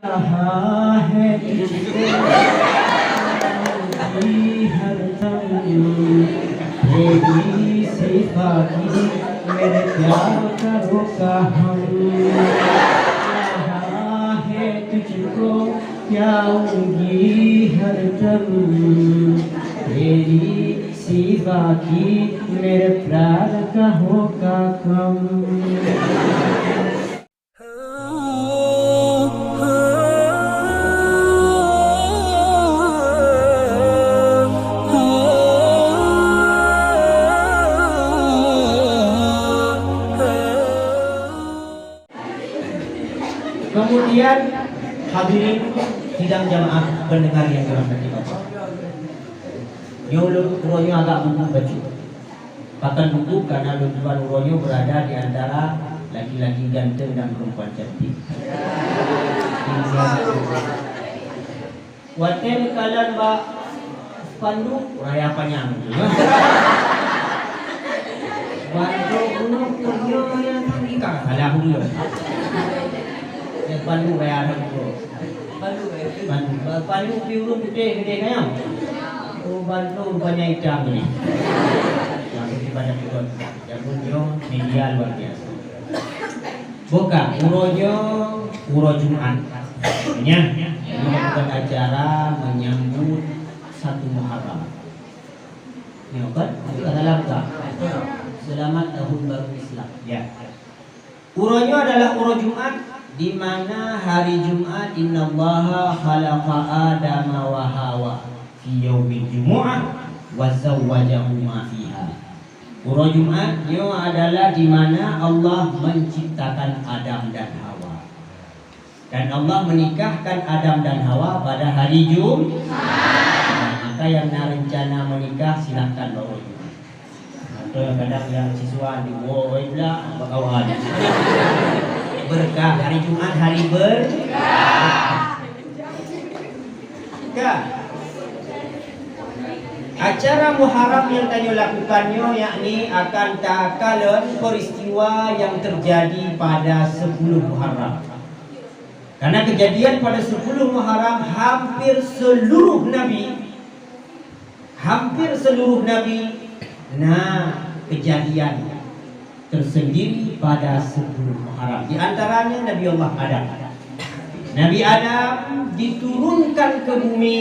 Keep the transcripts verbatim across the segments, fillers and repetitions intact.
रहा है तुझको, हर दम तेरी सिवा की मेरे प्यार का रोका हम। रहा है तुझको, प्याऊंगी हर दम तेरी सिवा की मेरे प्यार का होगा कम। Kemudian, hadirin sidang jamaah pendengar yang dirahmati Allah. Nyoe ulôn uroe nyoe agak gugup bacut. Pakon gugup, karena ulôn tuan uroe nyoe berada di antara laki-laki ganteng dan perempuan cantik. Watèe neukalon bak spanduk raya panyang. Bandum ureueng pun nyoe nyang tinggi ka salah ulôn. Nyang spanduk raya panyang. Bandum, bandum pi ureueng putéh geude kayang. Oh, bandum rupanya itam ni. Yang ibadah kita. Yang pun nyoe media luar biasa. Bukan, uroe nyoe, uroe Jumat. Nya, ini bukan acara menyambut satu Muharram. Nyoe kan? Itu adalah bukan. Selamat Tahun Baru Islam. Ya. Uroe nyoe adalah uroe Jumat, di mana hari Jumat, "Innallaha khalaqa Adama wa Hawa fi yaumil jumu'ah wa zawwajahuma fiha." Uroe Jumat nyoe adalah di mana Allah menciptakan Adam dan Hawa. Dan Allah menikahkan Adam dan Hawa pada hari Jumat. Maka yang na rencana menikah, silahkan bawa Jumat. Atau kadang yang siswa di woi pula bakawan. Berkah hari Jumat, hari berkah. Kan? Acara Muharram yang tanyoe lakukan nyoe, yakni akan takalon peristiwa yang terjadi pada sepuluh Muharram. Karena kejadian pada sepuluh Muharram hampir seluruh nabi, hampir seluruh nabi na kejadian tersendiri pada sepuluh Muharram. Di antaranya Nabi Allah Adam. Nabi Adam diturunkan ke bumi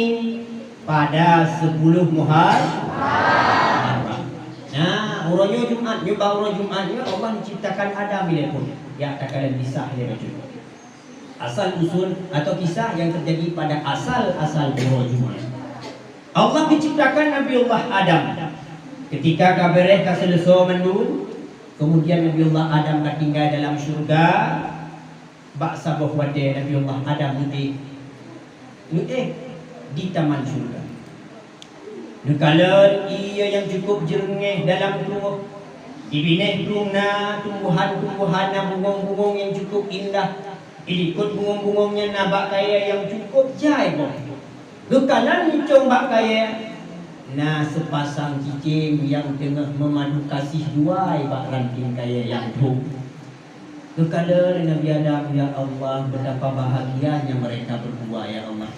pada sepuluh Muhar-, Muharram. Nah, uroe nyoe Jumat, nyoe bak uroe Jumat nyoe Allah menciptakan Adam ilée phon. Ya, takalon kisah ilée bacut. Asal usul atau kisah yang terjadi pada asal-asal uroe Jumat. Allah menciptakan Nabi Allah Adam. Ketika ka beureh ka seuleusoe mandum, kemudian Nabi Allah Adam ka tinggai dalam syurga, bak saboh watée Nabi Allah Adam mudik, mudik di taman syurga. Neukalon ié nyang cukup jeureungéh dalam tuboh. Di binéh plueng na tumbuhan-tumbuhan na bungong-bungong nyang cukup indah. Di likot bungong-bungong nyan na bak kayée nyang cukup jai boh. Geukalon neucong bak kayée, na seupasang cicém nyang teungoh meumadu gaséh duai bak ranting kayée nyang thon. Geukalon lé Nabi Adam, "Ya Allah, betapa bahagianya mereka berdua, ya Allah.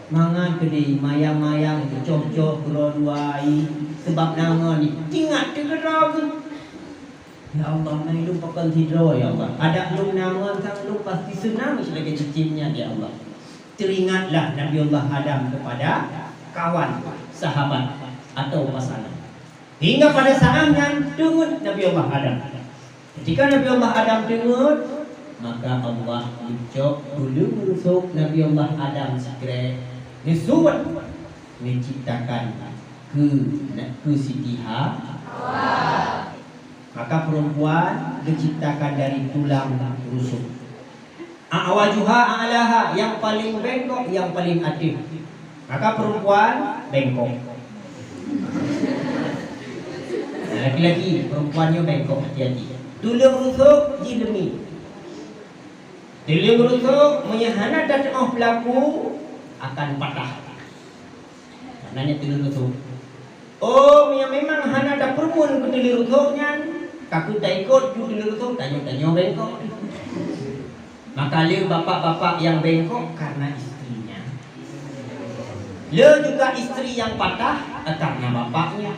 Mangat keudéh mayang-mayang teucok-cok keudroe dua, sabab na ngon ingat teukeudroe geuh. Ya Allah, na ilôn pakon sidroe, ya Allah. Adak lôn na ngon sang lôn pasti seunang lagée cicém nyan, ya Allah." Teringatlah Nabi Allah Adam kepada kawan, sahabat, atau pasangan. Hingga pada saat nyan teungeut Nabi Allah Adam. Ketika Nabi Allah Adam teungeut, maka Allah neucok tuleueng rusok Nabi Allah Adam sikrek, neusuet, neuciptakan keu, keu Siti Hawa. Maka perempuan diciptakan dari tulang rusuk. A'wajuha a'laha, yang paling bengkok, yang paling ateueh. Maka perempuan bengkok. Nah, laki-laki, perempuan nyoe bengkok, hati-hati. Tuleueng rusok jih leumi. Tuleueng rusok meunyo hana tateuoh peulaku akan patah. Karena nyan tuleueng rusok. Oh, meunyo memang hana tapeureumeun keu tuleueng rusok nyan, ka keuh taikot ju tuleueng rusok, tanyoe-tanyoe bengkok. Maka le bapak-bapak yang bengkok karena istrinya. Le juga istri yang patah, eh, karena bapaknya.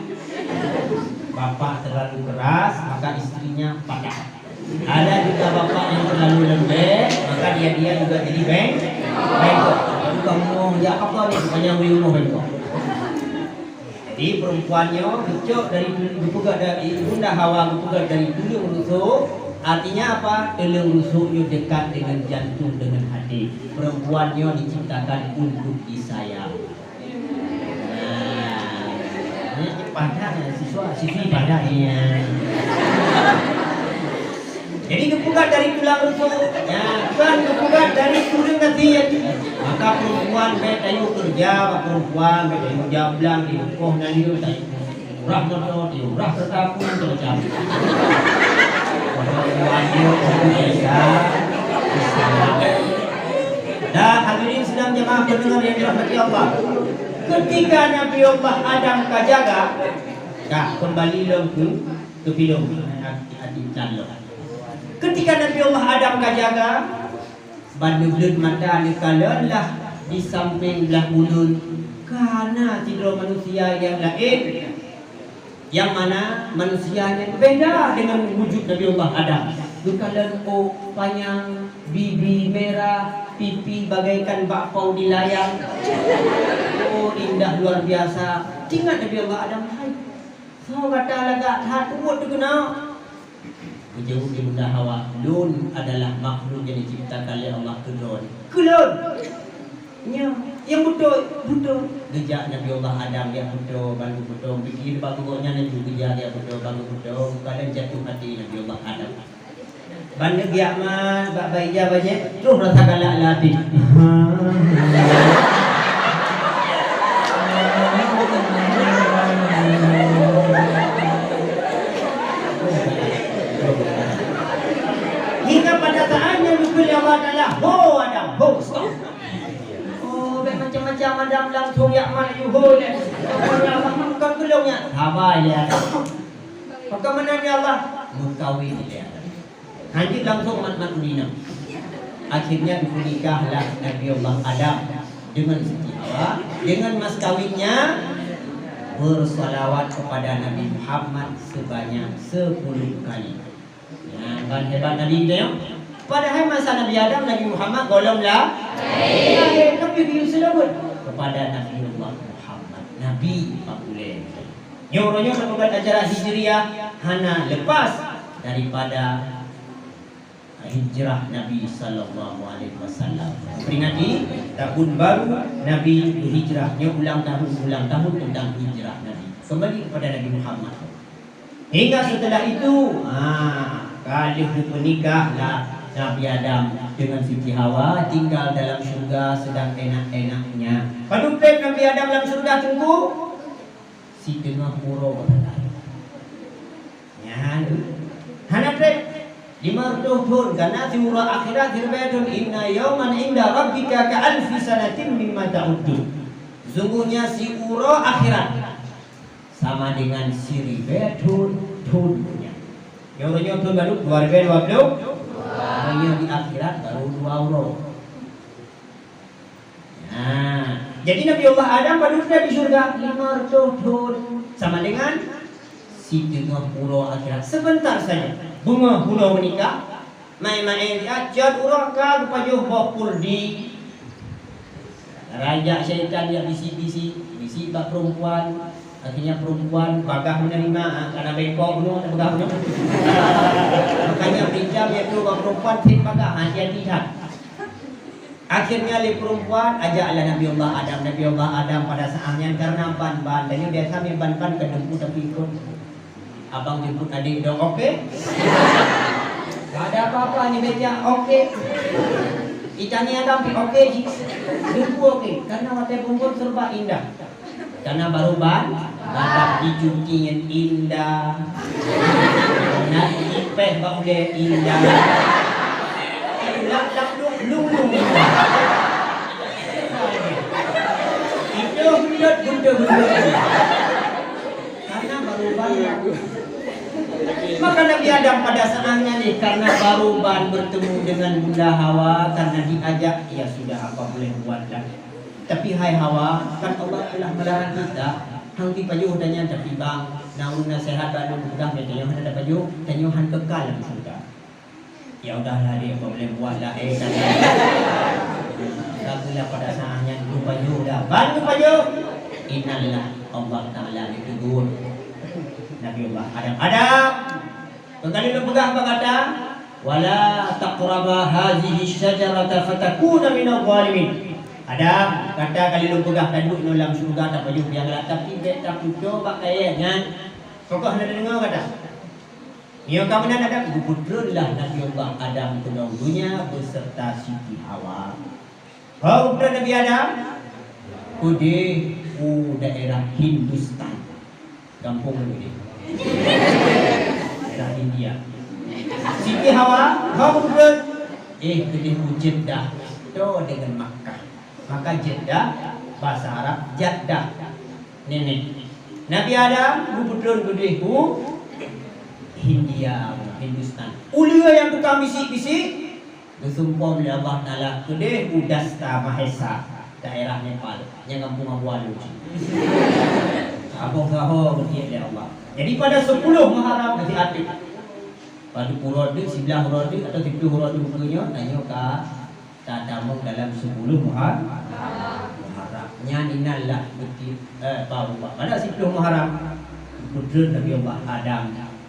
Bapak terlalu keras, maka istrinya patah. Ada juga bapak yang terlalu lembek, maka dia-dia juga jadi beng-, bengkok. Bukan ngomong, "Ya apa ni, sepanjang bengkok." Jadi, perempuan nyoe geucok dari tu-, geupeugah dari Bunda Hawa, geupeugah dari tuleueng rusok. Artinya apa? Tuleueng rusok nyoe dekat dengan jantung, dengan hati. Perempuan nyoe diciptakan untuk disayang. Nah, ini padah, siswa, siswi padah ni, ya. Jadi geupeugah dari tulang rusok, ya, kan geupeugah dari tuleueng gasien. Maka perempuan bèk tayue keureuja bak perempuan, bèk tayue jablang, tayue koh naleueng, tayue urah moto, tayue urah keureuta pun macam-macam. Perempuan nyoe biasa, biasa. Dan hadirin sidang jamaah pendengar yang dirahmati Allah, ketika Nabi Allah Adam ka jaga, ka kembali lom keu Teupilong hati, hati calon. Ketika Nabi Allah Adam ka jaga, ban neubleut mata neukalon lah di sampéng blah uneuen, ka na sidroe manusia nyang laén, nyang mana manusia nyan beda deungon wujud Nabi Allah Adam. Neukalon ôk panyang, bibi merah, pipi bagaikan bakpao di layang. Oh, indah luar biasa. Teuingat Nabi Allah Adam, hai, soe gata lagak that, peue buet teukeuna? Geujaweueb lé Bunda Hawa, "Lôn adalah makhluk nyang diciptakan lé Allah keu droe." "Keu lôn?" "Nyo." "Nyang beutôi?" "Beutôi." Geujak Nabi Allah Adam jak peutoe, ban geupeutoe, geupike bak gobnyan laju geujak jak peutoe, ban geupeutoe, meukadan jatuh hati Nabi Allah Adam. Ban neugiak mat bak baija bajèe, troh rasa galak lam até. Hingga pada saat nyan geukheun lé Allah Taala, "Ho Adam, ho, stop." Oh, bèk macam-macam Adam, langsung jak mat laju ho lé. Bukan keu lôn nyan. Saba lé Adam. Maka meunan ya Allah, meukawen lé Adam. Hanjeuet langsung mat-mat ureueng inong. Akhirnya geupeunikahlah Nabi Allah Adam dengan Siti Hawa. Dengan mas kawinnya, bersalawat kepada Nabi Muhammad sebanyak sepuluh kali. Nyan ban hebat Nabi geutanyoe. Padahai masa Nabi Adam, Nabi Muhammad gohlom la-, lahé, tapi geuyue seulaweuet kepada Nabi Allah Muhammad, Nabi pakulée. Nyoe uroe nyoe teupeugah acara Hijriah hana lepas daripada hijrah Nabi sallallahu alaihi wasallam. Peringati tahun baru Nabi berhijrah. Nyoe ulang tahun, ulang tahun tentang hijrah Nabi. Kembali kepada Nabi Muhammad. Hingga setelah itu, ha, ka lheueh geupeunikah lah Nabi Adam dengan Siti Hawa, tinggal dalam syurga sedang enak-enaknya. Padum trép Nabi Adam lam syurga, Teungku? Siteungoh uroe. Nyan, hana trép. Lima reutôh thon, karena siuroe akhirat siribèe thon, "Inna yauman 'inda rabbika ka alfi sanatin mimma ta'uddun." Sesungguhnya siuroe akhirat sama dengan siribèe thon, thon nyan. Nyoe uroe nyoe thon barô dua ribèe dua ploh. Nyoe di akhirat barô dua uroe. Nah, jadi Nabi Allah Adam padum trép di syurga? Lima reutôh thon. Sama dengan siteungoh uroe akhirat. Sebentar saja. Beungoh uroe meunikah, maén-maén, ya, cot uroe ka geupajoh boh puldi. Raja syaitan ya bisi-bisi, bisi bak perempuan. Akhirnya perempuan bagah menerima, ha, karena bengkok bunoe, tak bagah bunoe. Makanya pinjam ya tu bak perempuan, fit bagah, hati-hati that. Akhirnya lé perempuan, ajaklah Nabi Allah Adam. Nabi Allah Adam pada saat nyan karena ban-ban, dan nyoe biasa mie ban-ban ka jemput tapi ikut. Abang jemput adik dong, oke? Gak ada apa-apa ni beca, oke. Itanya Adam pi oke ji. Jemput oke, karena watèe bumbon serba indah. Karena baru ban, baru dicuci nyan indah. Nak ipeh bak ulèe indah. Lap-lap lung-lung. Itu hundut, hundut, hundut. Karena baru ban. Maka Nabi Adam Dan pada saatnya nih, karena baru ban bertemu dengan Bunda Hawa, karena diajak, ya sudah, apa boleh buat kan. Tapi hai Hawa, kan Allah telah melarang kita, hang pi pajoh tanyan, tapi bang, na ulun nasihat bak lôn, peugah meutanyoe hana tapajoh, tanyoe han kekal lam syurga. Ya udahlah dek, apa boleh buat lah, eh, kan. Tapi lah pada saatnya geupajoh dah, ban geupajoh, innalillah, Allah Taala ditegur Nabi Allah Adam, Adam, Ka lheueh lôn peugah bak gata, "Wala taqraba hazihi syajarata fatakuna minadh dhalimin." Adam, gata ka lheueh lôn peugah taduek nyoe lam syeuruga tapajoh nyang galak, tapi bèk tapeutoe bak kayèe nyan. Pokok hana tadeungoe gata. Nyoe ka meunan Adam, geupeutreun lah Nabi Allah Adam keunoe donya beserta Siti Hawa. Ho geupeutreun Nabi Adam? Keudeh u daerah Hindustan. Gampông Nabi. Daerah India. Siti Hawa, ho geupeutreun? Eh, keudeh u Jeddah. Toe deungon Makkah. Maka Jeddah, bahasa Arab, Jaddah. Nenek. Nabi Adam geupeutreun keudeh u Hindia, Hindustan. Uleue nyang tukang bisik-bisik, Geusumpom lé Allah Taala keudeh u Dasta Mahesa, daerah Nepal, nyang gampông Abu Alu. Saboh saho geutiek lé Allah. Jadi pada sepuluh Muharram geutiek ateueh. Padub uroe teuk, siblaih uroe teuk, atau siploh uroe teuk buku nyoe, tanyoe ka tatamong dalam sepuluh Muhar-, Muharram. Nyan inan lah geutiek, eh, bak uroe. Pada siploh Muharram, geupeutreun Nabi Allah Adam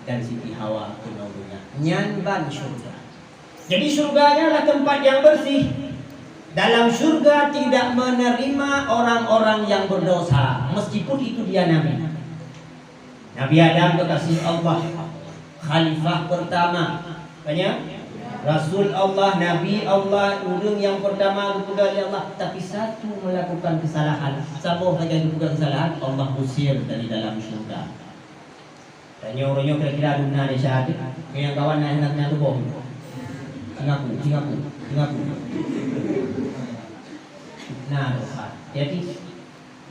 dan Siti Hawa keunoe donya. Nyan ban syurga. Jadi, syurga nyan adalah tempat yang bersih. Dalam syurga tidak menerima orang-orang yang berdosa, meskipun itu dia nabi. Nabi Adam kekasih Allah, khalifah pertama. Makanya, Rasul Allah, Nabi Allah, ureueng nyang pertama geupeugah lé Allah, tapi satu melakukan kesalahan. Saboh saja geupeugah kesalahan, Allah usir dari dalam syurga. Tanyoe uroe nyoe kira-kira dum na desya teuh. Ngon nyang kawan na, na, na tuboh. Singaku, singaku, singaku. Na dosa. Jadi,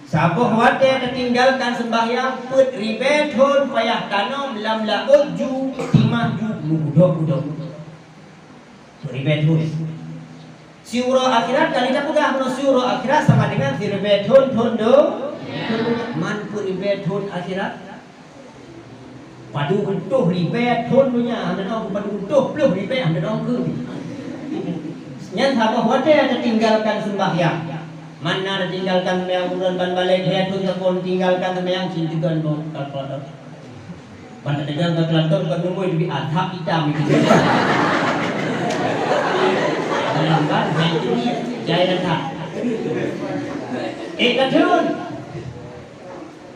saboh watèe tatinggalkan sembahyang, peuet ribèe thon payah tanom lam laôt ju, timah ju meugudok-gudok. Ribèe thon. Siuroe akhirat, ka lheueh tapeugah, meunyoe siuroe akhirat sama dengan siribèe thon, thon do-, man peuet ribèe thon akhirat. Padub reutôh ribèe thon donya, hana dong padub reutôh ploh ribèe, hana dong keu. Nyan saboh watèe tatinggalkan sembahyang. Man na tatinggalkan sembahyang uroe ban balek, lhèe thon saboh tinggalkan sembahyang, cit teugon boh kalkulator. Ban teudeungoe kalkulator kon numbôi, tapi azab itam itu. Bayangkan, nah itu dia, jai that. Eh, ka thon.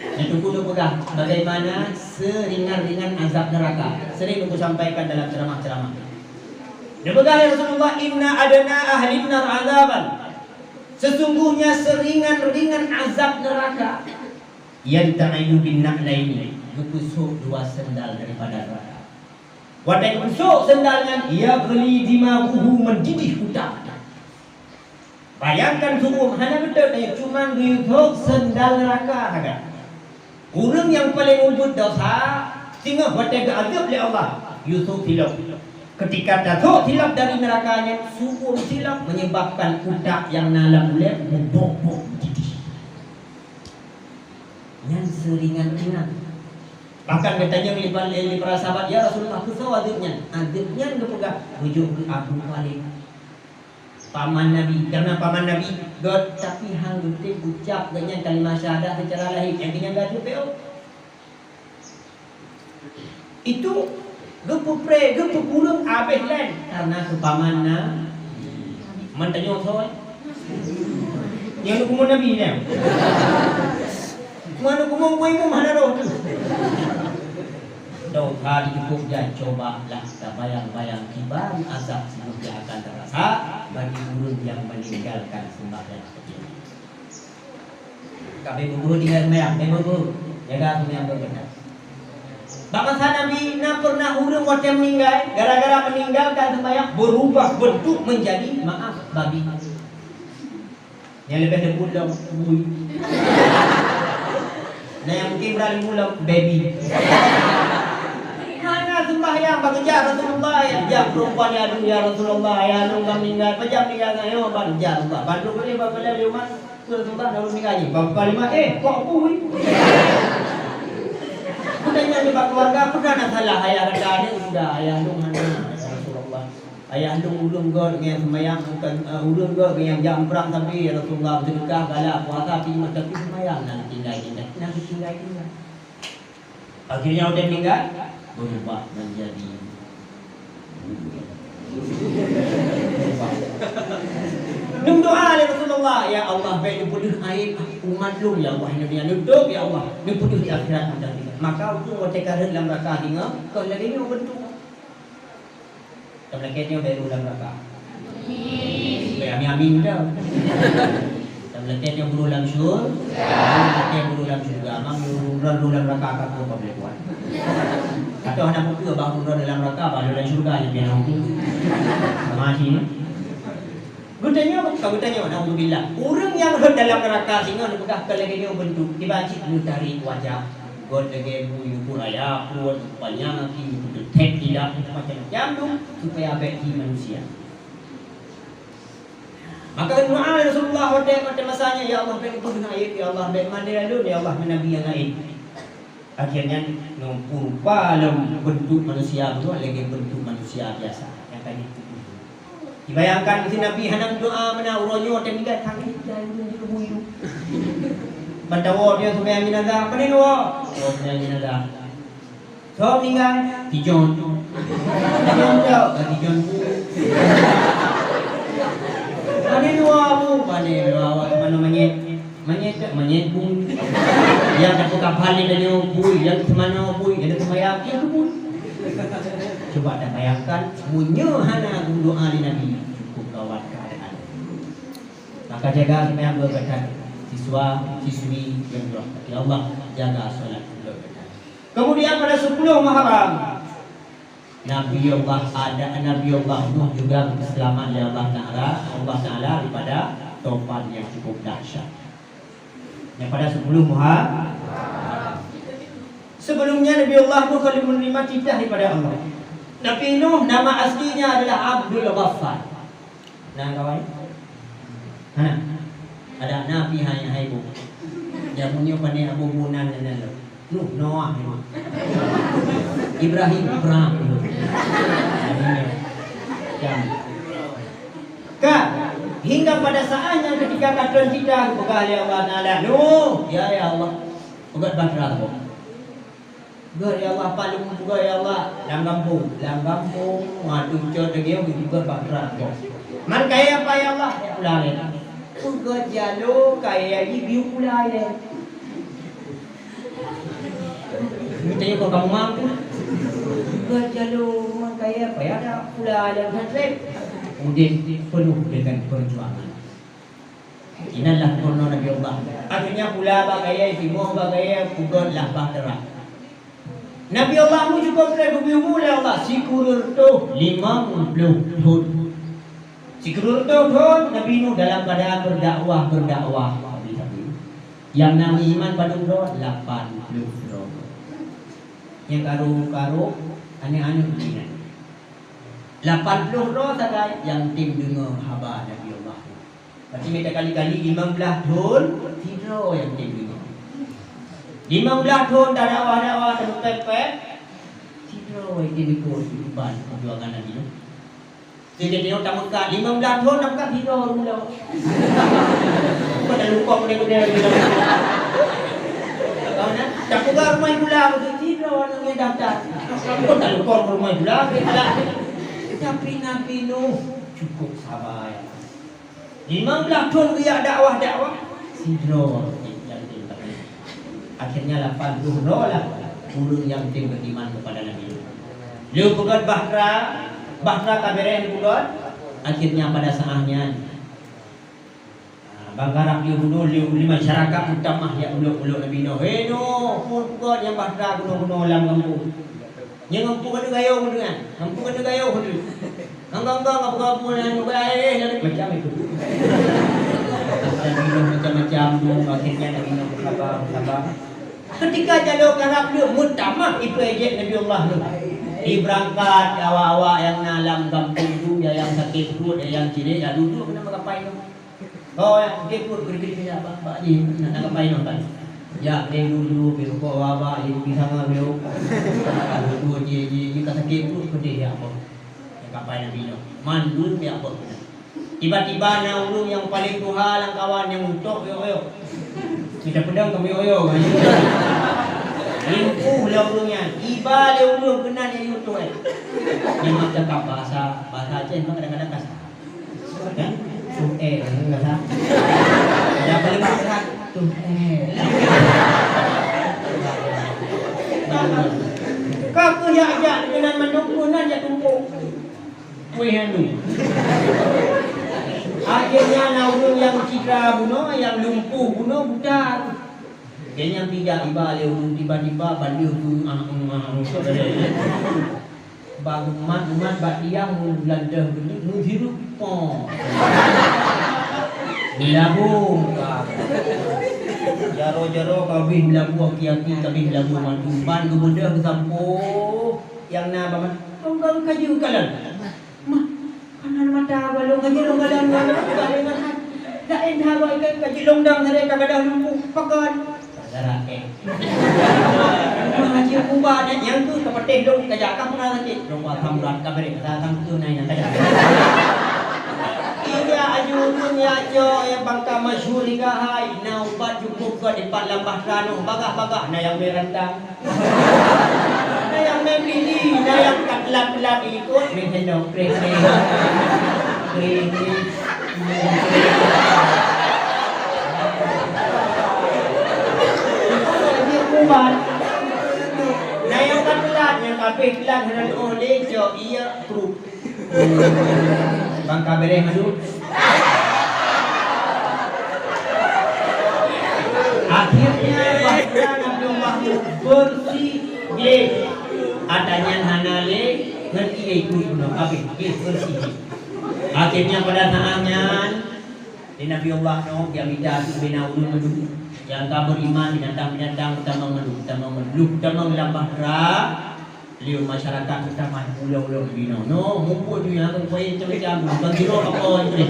Nah, Teungku neupeugah bagaimana seringan-ringan azab neraka. Sering Teungku sampaikan dalam ceramah-ceramah. Neupeugah, "Ya Rasulullah, inna adna ahlin nar azaban." Sesungguhnya seringan-ringan azab neraka. Yanta'ilu bin na'laini, geupeusok dua sendal daripada neraka. Watèe geupeusok sendal nyan, yaghli dimaghuhu, meudidih utak. Bayangkan su'um, hana beutôi, cuman geusok sendal neraka sagai. Ureueng nyang paleng ubit desya, singoh watèe geuazab lé Allah, geusok silop. Ketika tasok silop dari neraka nyan, su'um silop menyebabkan utak nyang na lam ulèe meubok-bok meudidih. Nyan seuringan-ringan. Bahkan geutanyong lé, lé, lé para sahabat, "Ya Rasulullah, keusoe azeub nyan?" Azeub nyan geupeugah, "Beujok keu Abu Thalib, paman Nabi." Karena paman Nabi göt, tapi han geutem ucap gobnyan kalimat syahadat secara lahé, nyang keu nyan geuazeub beu. Itu geupeupreh, geupeukureueng abéh lén karena keupaman na. Man tanyoe soe? Nyang neukeumun Nabi nyan. Man neukeumun peue imum hana roh tu. Dosa dicukop jan, cobalah tabayang-bayang kiban azab seubeulom nyan akan teurasa bagi ureueng nyang meninggalkan sembahyang. Ka beububuh tinggai seumayang, beububuh. Jaga seumayang beureukat. Bak masa Nabi na pernah ureueng watèe meuninggai, gara-gara meninggalkan seumayang, berubah bentuk menjadi, maaf, babi. Nyang leubeh leumbut lom, bui. Nah, nyang mungkin berat leumbut lom, baby. Hana seumayang. Nyang bak geujak Rasulullah, ya, jak perempuan ya, aduh, ya Rasulullah, ya, lôn ka meninggal, pajan meninggal nyoe, ban jak Rasulullah. Ban lôn boleh, ban boleh, lewat. Rasulullah, lalu meninggal ni. Ban, ban lima, eh, kok bui? Bukan nyan bak keluarga, pernah na salah ayah kata, "Ni sudah, ayah lôn hana, ya Rasulullah. Ayah lôn ureueng göt ngon seumayang, bukan, eh, ureueng göt ngon nyang jak perang, tapi ya Rasulullah, bersedekah, galak, puasa, tapi, tapi seumayang na tinggai-tinggai, na tinggai-tinggai." Akhirnya watèe meninggal, berubah menjadi bui. Neudoa lé Rasulullah, "Ya Allah, bèk neupeudeuh aib umat lôn, ya Allah, neudoa, neudoa, ya Allah, neupeudeuh di akhirat macam ni." Maka ureueng watèe ka rhot lam neuraka singoh, kon lagèe nyoe beuntuk. Tameulakèe tanyoe bèk rhot lam neuraka. Bèk amin-amin dah. Tameulakèe tanyoe rhot lam syur-, tameulakèe rhot lam syurga. Mang rhot, rhot lam neuraka ka keuh boleh buat. Atau hana peue-peue, bah rhot lam neuraka, bah rhot lam syurga nyang pian aku. Sama sih. Geutanyoe, ka geutanyoe, naudzubillah. Ureueng nyang rhot dalam neuraka singoh neupeugah kon lagèe nyoe beuntuk, tiba cit neutarek wajah. Göt lagèe bui, neupeuraya pruet, neupanyang aki, neupeuteutèk tidak, macam-macam tu, supaya bèk ji manusia. Maka doa Rasulullah watèe, watèe masa nyan, "Ya Allah, bèk neupeudeuh aib, ya Allah, bèk mandé lôn, ya Allah, ngon nabi nyang laén." Akhirnya, neupeurupa lom beuntuk manusia, beutôi lagèe beuntuk manusia biasa nyang ka jiteupeue. Dibayangkan si Nabi hana meudoa meunan, uroe nyoe watèe meninggai, tangieng jai ureueng di lubui tu. Bantawoe dia seumayang jenazah, "Pane nyoe?" "Oh, seumayang jenazah." "Soe meninggai?" "Si Jon." "Si Jon, Jon." "Si Jon." "Pane nyoe, Abu?" "Pane nyoe, awak teumanoe manyét." Manyét, manyét bui. Nyang tapeukapal lé tanyoe bui, nyang teumanoe bui, nyang teumanoe bui, nyang bui. Cuba tabayangkan, meunyoe hana geudoa lé Nabi, cukup gawat keuadaan. Maka jaga seumayang beureukat, siswa, siswi nyang dirahmati Allah, jaga salat beureukat. Kemudian pada sepuluh Muharram, Nabi Allah Adam, Nabi Allah Nuh juga geuseulamat lé Allah Taala, Allah Taala daripada topan nyang cukup dahsyat. Nyang pada sepuluh Muha-, sebelumnya Nabi Allah Nuh ka lheueh meuneurimong titah daripada Allah. Nabi Nuh nama aslinya adalah Abdul Ghaffar. Na kawan? Hana? Ada Nabi hai, hai bu. Jameun nyoe pane Abu Munan nan lo. Nuh, Noah nyoe. Ibrahim, Abraham nyoe. Jam. Ka, hingga pada saat nyang ketika ka trön titah, geupeugah lé Allah Taala, "Nuh, ya, ya Allah, peugöt bahtera saboh." "Peugöt, ya Allah, pat lôn peugöt, ya Allah?" "Lam gampông." "Lam gampông, meutucot lagèe nyoe, peugöt bahtera saboh." "Man kayèe apa, ya Allah?" "Pula lé." "Peugöt jaloe kayèe jih biyeu pula lé." Geutanyoe kon kamoe mampu. Bukan jalur rumoh kaya payah dak pula lam pesantren. Udép penuh dengan perjuangan. Inilah peurunoe Nabi Allah. Akhirnya pula bak gaya, timoh bak gaya, peugöt lah bahtera. Nabi Allah Nuh cukup lé geubri umu lé Allah sikureueng reutôh limong ploh thon. Sikureueng reutôh thon Nabi Nuh dalam keadaan berdakwah, berdakwah. Nyang na meuiman padum droe? Lapan ploh droe. Nyang karu-karu, aneuk-aneuk meuiman. Lapan ploh droe sagai nyang tem deungoe haba Nabi Allah. Berarti mita kali-kali limong blaih thon, sidroe nyang tem deungoe. Limong blaih thon tadakwah-dakwah, tapeupet-pet, sidroe nyang tem ikot ban peujuangan Nabi Nuh. Jadi, dia tak meukat, lima belas tahun tak meukat, tiga orang pula. Bukan tak lupa benda-benda yang dia lakukan. Tahu tak? Tak peugah rumah pula, betul, tiga orang yang daftar. Bukan tak lupa rumah pula, dia pula. Tapi Nabi Nuh cukup sabar, ya. Lima belas tahun dia dakwah-dakwah, sidroe yang tem. Akhirnya lapan puluh droe lah ureueng nyang tem beriman kepada Nabi Nuh. Lheueh peugöt bahtera, bahtera ka beres peugöt. Akhirnya pada saat nyan, ah, bangkarab di hulu, di, di masyarakat meutamah jak ulok-ulok Nabi Nuh. "Hei Nuh, peue peugöt nyang bahtera guna-guna lam gampông?" Nyang gampông keuneuk gayong tu kan? Gampông keuneuk gayong tu. Gampông-gampông gampông-gampông nyang gayong, eh, macam itu. Nabi Nuh macam-macam tu, akhirnya Nabi Nuh bersabar, bersabar. Ketika jaloe karab lheueh, meutamah ipeujeuet Nabi Allah Nuh. Ibeurangkat awak-awak nyang na lam gampông tu, ya nyang sakét pruet, ya nyang cirek, ya duek-duek keunan meukapai nyoe. Oh, nyang sakét pruet, geuri-geuri keu nyak bak, bak jih, na, na kapai nyoe kan. Ya, deh duek-duek, beu rukok awak-awak, ya, beu pisang, beu. Duek-duek, jih, jih, jih, ka sakét pruet, peudeh, ya, apa. Nyang kapai Nabi nyoe. Mandum, ya, apa, keunan. Tiba-tiba na ureueng nyang paleng tuha lam kawan nyang utok oyok-oyok. Mita peudong keu oyok-oyok. Limpu lé ureueng nyan. Iba lé ureueng keunan nyang utok, eh. Nyan cakap bahasa, bahasa Aceh memang kadang-kadang kasar. Kan? Tuh, eh, bahasa. Ada paling kasar. Tuh, eh. Ka keuh jak-jak keunan mandum keunan jak tumpôk. Wéh anu. Akhirnya na ureueng nyang citra bunoe, nyang lumpuh bunoe buta. Kayaknya bijak iba lé ureueng tiba-tiba bandeuh tu, ah, ah, ah, ah, bak umat-umat bak tiang meulanteh geuneuk meuhirup po. Meulabu. Jaro-jaro kabeh meulabu, aki-aki kabeh meulabu mandum. Ban geubeudôh geusampoe nyang na bak mata. Lôn ka, ka jeuet kalon. Mah, kanan mata gua lôn ka jeuet lôn galon gua lôn ka deungon hai. Laén that gua ikan ka jeuet lôn dang sabe ka gadôh lumpuh. Pakon? Gara-gara éh. Mah, jeuet ubat, eh, nyang tu ka patéh lôn ka jak ka peuna sakét. Lôn ka asam urat ka béré, ka asam beutôi nai nyang ka jak. Iya, aju ureueng ya, cok, ya, bangka masyhur hingga hai. Na ubat jukuk ka dipat lam bahtera nyoe, bagah-bagah na nyang mé rantang. Na nyang mé bili, na nyang ka teulat-teulat ikot, mé sendok, krik, krik. Krik, krik. Ini ubat. Na nyang ka teulat, nyang ka abéh teulat, hana teuôh lé, cok, iya, krup. Bang ka beres masuk. Akhirnya, bahtera Nabi Allah Nuh bersih jih. Ata nyan hana lé, ngon ié ikut bunoe, habéh jih bersih jih. Akhirnya, pada saat nyan, di Nabi Allah Nuh, dia minta tu bina ulun dulu. Nyang ka beriman, binatang-binatang, utamong dulu, utamong dulu, utamong lam bahtera. Liu masyarakat utamong ulo-ulo binoe. No, mumpung dunia tu koi macam-macam. Bukan kira apa itu.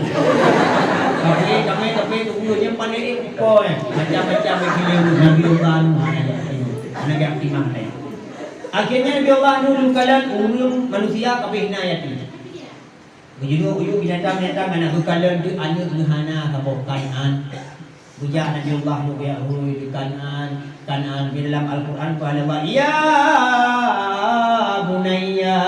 Tapi kami, tapi tu ulo je pandai eh, koi. Macam-macam yang kira Nabi Allah Nuh. Mana dia timang deh. Akhirnya Nabi Allah Nuh leukalan ureueng manusia kabeh na yatim. Geujeuet uyu binatang-binatang aneuk geukalon deuek aneuk geuhana saboh Kan'an. Geujak Nabiullah Nuh geujak hui di Kan'an. Kan'an di dalam Al-Quran peue Allah, "Ya bunayya,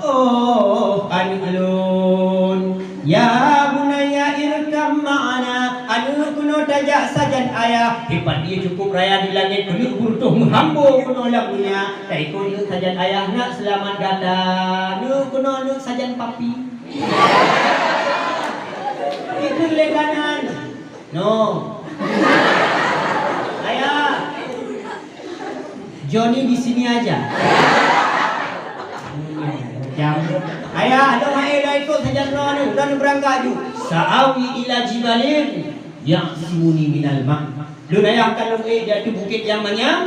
oh aneuk lôn. Ya bunayya irkab ma'ana, aneuk keunoe tajak sajan ayah." Dipat ie cukup raya di langét keuneuk beureutoh meuhambo keunoe lam dunia. Taikot neuk sajan ayah nak seulamat gata. Neuk keunoe neuk sajan papi. Ikheun lé Kan'an. No. Ayah. Joni di sini aja. Jam. Ayah, lôn hai lôn ikot sajan droeneuh, droeneuh beurangkat ju. Sa'awi ila jibalin ya'simuni minal ma'. Lôn ayah akan lôn ék di ateueh bukét nyang manyang,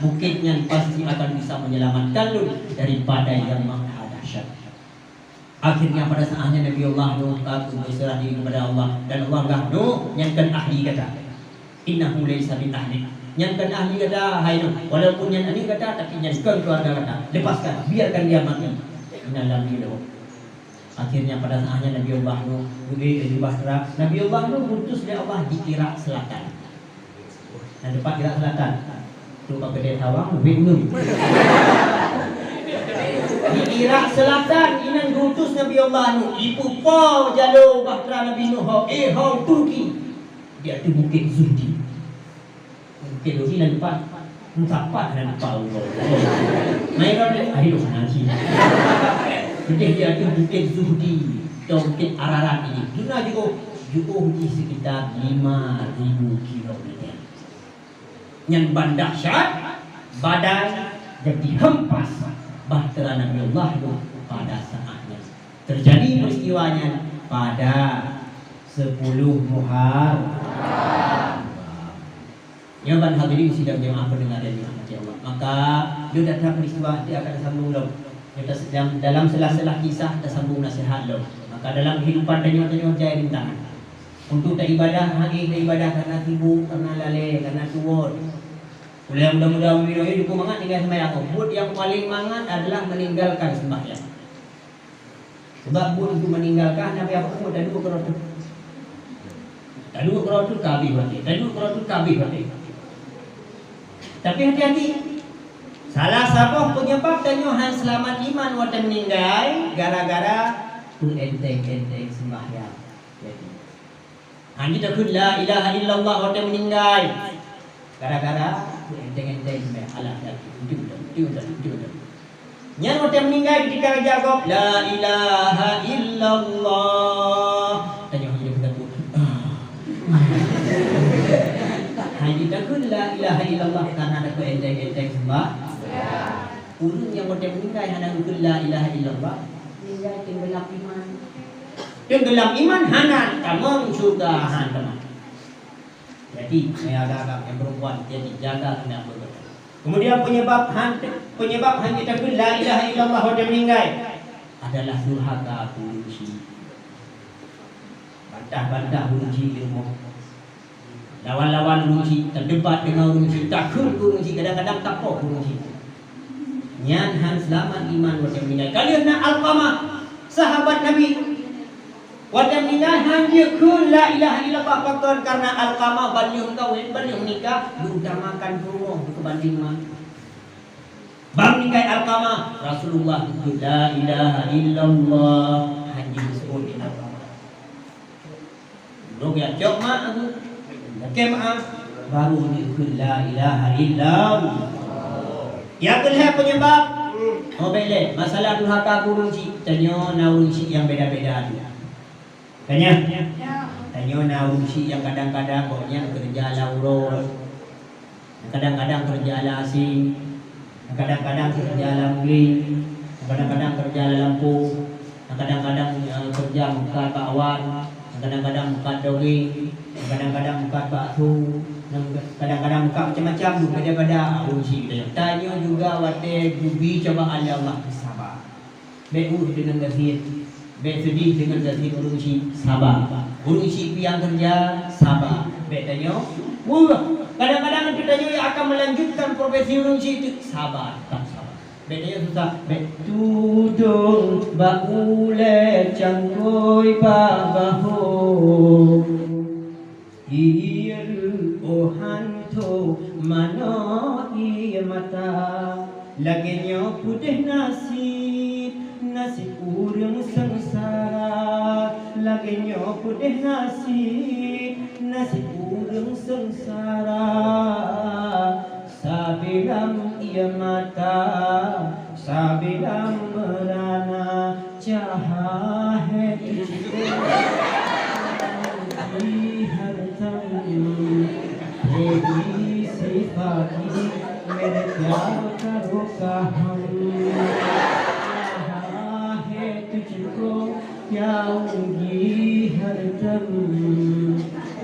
bukét nyan pasti akan bisa menyelamatkan lôn daripada yang maha dahsyat. Akhirnya pada saatnya Nabi Allah Nuh ka berserah diri kepada Allah dan Allah kheun, "Nuh, nyan kon ahli gata. Innahu laisa min ahlik. Nyan kon ahli gata, hai Nuh. Walaupun nyan aneuk gata, tapi nyan kon keluarga gata. Lepaskan, biarkan dia mati." Inna lam Akhirnya pada saatnya Nabi Allah Nuh geuék di bahtera. Nabi Allah Nuh diutus lé Allah di Irak Selatan. Nah, teumpat Irak Selatan. Tu bak keudè tawang, win ngeum. Di Irak Selatan, inan diutus Nabi Allah Nuh. Ipeupo jaloe bahtera Nabi Nuh ho, eh, ho Turki. Di ateueh Bukét Zuhdi. Bukét Zuhdi nan pat. Entah pat nan pat. Mai ram ni, ayo sana sini. Beudeh di ateueh Bukét Zuhdi, atau Bukét Ararat ini. Duna jiôh, jiôh jih sekitar lima ribu kilometer. Nyan ban dahsyat, badai, dan dihempas bahtera Nabi Allah Nuh pada saat nyan. Terjadi peristiwa nyan pada sepuluh Muharram. Nyoe ban hadirin sidang jemaah pendengar yang dirahmati Allah. Maka, nyoe data peristiwa nanti akan sambung lom. Dalam, dalam sela-sela kisah tasambong nasihat lom. Maka dalam kehidupan tanyoe, tanyoe jai rintangan. Untuk taibadah, hana taibadah karena sibuk, karena lalée, karena tuwot. Ulée muda-muda meunyoe jukuk mangat tinggai sembahyang. Buet nyang paléng mangat adalah meninggalkan sembahyang. Sebab buet untuk meninggalkan hana payah buet, taduek keudroe teuh. Taduek keudroe teuh ka habéh watée. Taduek keudroe teuh ka habéh watée. Tapi hati-hati. Salah saboh penyebab tanyoe han seulamat iman watée meuninggai gara-gara peuenteng-enteng sembahyang. Jadi, han jitakheun la ilaha illallah watée meuninggai. Gara-gara peuenteng-enteng sembahyang. Alah, ya, itu betul, itu betul, itu betul. Nyan watée meuninggai ketika raja gob, "La ilaha illallah." Tanyoe hana takheun. Hana takheun la ilaha illallah karena ada peuenteng-enteng sembah. Ureuëng nyang watée meuninggai hana geukheun la ilaha illallah, meuninggai teunggelam iman. Teunggelam iman hana tamong syeuruga, hana tamong. Jadi, hai agak-agak nyang perempuan, jadi jaga keunan beugöt. Kemudian penyebab han, penyebab han jitakheun la ilaha illallah watée meuninggai adalah durhaka keu ureuëng syik. Bantah-bantah ureuëng syik di rumoh. Lawan-lawan ureuëng syik, tadebat deungon ureuëng syik, takheun keu ureuëng syik, kadang-kadang tapoh keu ureuëng syik. Nyan han seulamat iman watée meuninggai. Ka lheueh na Alqamah, sahabat Nabi. Watée meuninggai han jikheun la ilaha illallah, pakon? Karena Alqamah ban lheueh meukawen, ban lheueh meunikah, geuutamakan peurumoh geubandéng ma. Ban meuninggai Alqamah, Rasulullah geukheun la ilaha illallah, han jisebut di Alqamah. Dong ya cok ma aku, lakée maaf, baru jikheun la ilaha illallah. Nyang keulhée penyebab, oh, bék lé, masalah durhaka keu ureuëng syik, tanyoe na ureuëng syik nyang beda-beda tu. Tanya. Tanyoe na ureuëng syik nyang kadang-kadang gobnyan keureuja lam uroe. Kadang-kadang keureuja lam asèng. Kadang-kadang keureuja lam guling. Kadang-kadang keureuja lam lampôh. Kadang-kadang, eh, keureuja meukat bak awan. Kadang-kadang meukat dogeng. Kadang-kadang meukat bakso. Kadang-kadang meukat macam-macam. Beda-beda ureuëng syik tanyoe. Tanyoe juga watée geubri cobaan lé Allah, saba. Bék ueh deungon gasien, bék seudeh deungon gasien ureuëng syik, saba. Ureuëng syik piang keureuja, saba. Bék tanyoe ueh. Kadang-kadang tanyoe nyang akan melanjutkan profesi ureuëng syik tu, saba, tetap saba. Bék tanyoe susah, bék. Tudong bak ulée, cangkôi bak bahô. Ié reuôh han tho manoe ié mata, lagée nyoe peudeh nasib, nasib ureuëng seungsara. Lagée nyoe peudeh nasib, nasib ureuëng seungsara. Sabe lam ié mata, sabe lam meurana, caha hai tuju di hareuta. Hei sifaki meureuka karokahan, caha hai tuju nyang di hareuta.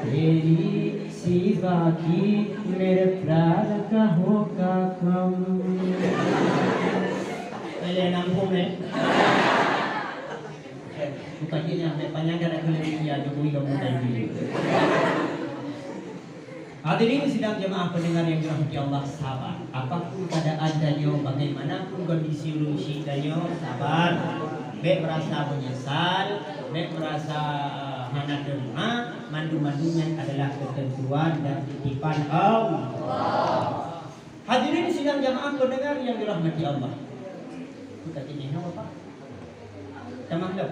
Hei sifaki meureuka karokahan. Boleh nampung, eh? Bukan dia yang panyang dah kena dia Jokowi kamu tadi. Hadirin sidang jemaah pendengar yang dirahmati Allah, sabar. Apapun keadaan tanyoe, bagaimanapun kondisi ureuëng syik tanyoe, sabar. Bék merasa menyesal, bék merasa, eh, hana terima. Mandum-mandum nyan adalah ketentuan dan titipan Allah. Hadirin sidang jamaah pendengar yang dirahmati Allah. Bukan ini, apa? Tamah dah.